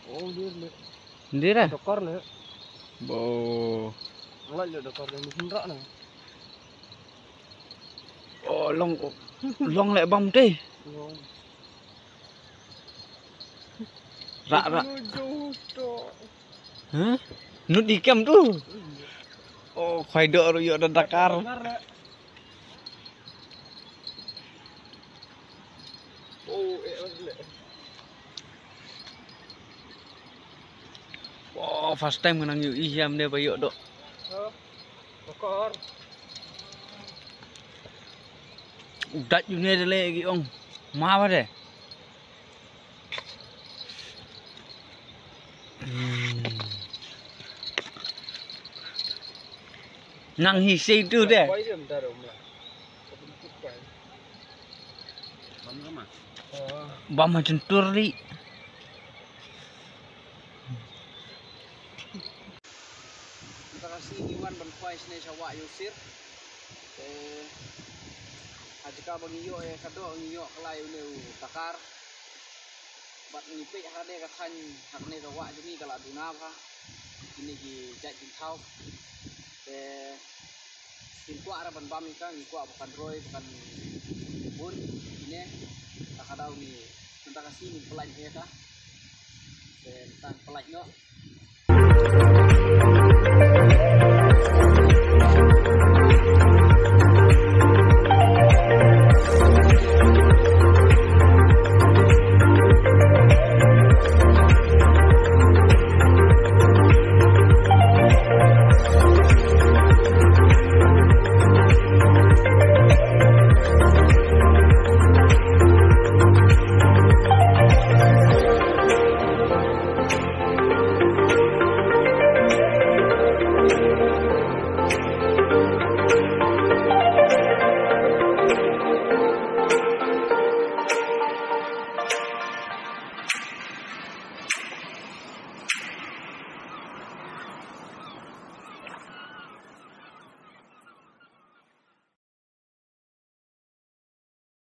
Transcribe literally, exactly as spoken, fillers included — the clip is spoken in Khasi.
Oh, dir le. Dir eh? Dokor le. Bo. Ngelak le dokor le, mesin rak na. Oh, long, long le bam te. Long. Rak, rak. Menuju tu. Hah? Nut di kem tu. Oh, khoi dok ru yok da Dakar. Dakar le. Oh, eh, oh, le. Oh, first time ngan ïohi ïam ne ba ïoh doh. Oh, bokor. Udat ïu ne de le ki ong. Ma ba de. Hmm. Nang hi sei tu de. Bam ha jentur li. Mynta ka sngi ngi wan ban poi shane sha wah Yusir. Te ha jaka ba ngi ïoh ïa ka doh ngi ïoh ka lai une u Dakar. Bad ngi peit ha kane ka thaiñ, ha kane ka wah jong ngi ka la duna bha. Kine ki jait jingthaw. Te ngim kwah re ban bam ïa ka, ngi kwah ba kan roi, ba kan bun, kine. Ta ka daw ngi, mynta ka sngi ngin pynlait ïa ka. Te mynta pynlait noh.